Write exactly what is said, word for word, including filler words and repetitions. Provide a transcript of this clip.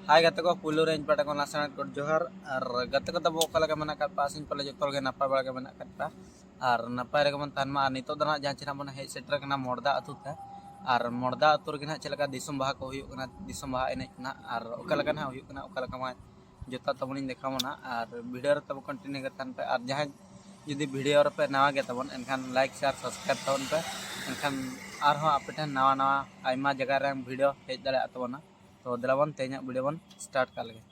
ᱦᱟᱭ ᱜᱟᱛᱮ ᱠᱚ, ᱯᱩᱭᱞᱩ ᱨᱮ ᱤᱧ ᱯᱟᱦᱴᱟ ᱠᱷᱚᱱ ᱞᱟᱥᱟᱲᱦᱮᱫ ᱜᱚᱰ ᱡᱚᱦᱟᱨ᱾ ᱟᱨ ᱜᱟᱛᱮ ᱠᱚ ᱛᱟᱵᱚ ᱚᱠᱟ ᱞᱮᱠᱟ ᱢᱮᱱᱟᱜ ᱟᱠᱟᱫ ᱯᱮᱭᱟ? ᱟᱥᱟᱧ ᱯᱟᱞᱮ ᱡᱚᱛᱚ ᱦᱚᱲ ᱜᱮ ᱱᱟᱯᱟᱭ ᱵᱟᱲᱟ ᱜᱮ ᱢᱮᱱᱟᱜ ᱟᱠᱟᱫ ᱯᱮᱭᱟ ᱟᱨ ᱱᱟᱯᱟᱭ ᱨᱮᱜᱮ ᱵᱚᱱ ᱛᱟᱦᱮᱱ ᱢᱟ᱾ ᱟᱨ ᱱᱤᱛᱚᱜ ᱫᱚ ᱱᱟᱦᱟᱜ ᱡᱟᱦᱟᱸ ᱪᱮ ᱱᱟᱦᱟᱜ ᱵᱚᱱ ᱦᱮᱡ ᱥᱮᱴᱮᱨ ᱟᱠᱟᱱᱟ ᱢᱚᱲᱫᱟ ᱟᱹᱛᱩ ᱛᱮ᱾ ᱟᱨ ᱢᱚᱲᱫᱟ ᱟᱹᱛᱩ ᱨᱮᱜᱮ ᱱᱟᱦᱟᱜ ᱪᱮᱫ ᱞᱮᱠᱟ ᱫᱤᱥᱚᱢ ᱵᱟᱦᱟ ᱠᱚ ᱦᱩᱭᱩᱜ ᱠᱟᱱᱟ, ᱫᱤᱥᱚᱢ ᱵᱟᱦᱟ ᱮᱱᱮᱡ ᱠᱚ ᱱᱟᱦᱟᱜ ᱟᱨ ᱚᱠᱟ ᱞᱮᱠᱟ ᱱᱟᱦᱟᱜ ᱦᱩᱭᱩᱜ ᱠᱟᱱᱟ, ᱚᱠᱟ ᱞᱮᱠᱟ ᱢᱟ ᱡᱚᱛᱚ ᱛᱟᱵᱚᱱᱤᱧ ᱫᱮᱠᱷᱟᱣ ᱵᱚᱱᱟ᱾ ᱟᱨ ᱵᱷᱤᱰᱤᱭᱳ ᱨᱮ ᱛᱟᱵᱚ ᱠᱚᱱᱴᱤᱱᱤᱭᱩ ᱜᱮ ᱛᱟᱦᱮᱱ ᱯᱮ᱾ ᱟᱨ ᱡᱟᱦᱟᱸᱭ ᱡᱩᱫᱤ ᱵᱷᱤᱰᱤᱭᱳ ᱨᱮᱯᱮ ᱱᱟᱣᱟ ᱜᱮ ᱛᱟᱵᱚᱱ, ᱮᱱᱠᱷᱟᱱ ᱞᱟᱭᱤᱠ, ᱥᱮᱭᱟᱨ, ᱥᱟᱵᱥᱠᱨᱟᱭᱤᱵ ᱛᱟᱵᱚᱱ ᱯᱮ᱾ ᱮᱱᱠᱷᱟᱱ ᱟᱨᱦᱚᱸ ᱟᱯᱮ ᱴᱷᱮᱱ ᱱᱟᱣᱟ ᱱᱟᱣᱟ ᱟᱭᱢᱟ ᱡᱟᱭᱜᱟ ᱨᱮ ᱵᱷᱤᱰᱤᱭᱳ ᱦᱮᱡ ᱫᱟᱲᱮᱭᱟᱜ ᱛᱟᱵᱚᱱᱟ᱾ ᱛᱚ ᱫᱮᱞᱟ ᱵᱚᱱ ᱛᱮᱦᱮᱧᱟᱜ ᱵᱷᱤᱰᱤᱭᱳ ᱵᱚᱱ ᱥᱴᱟᱨᱴ ᱠᱟᱜ ᱞᱮᱜᱮ᱾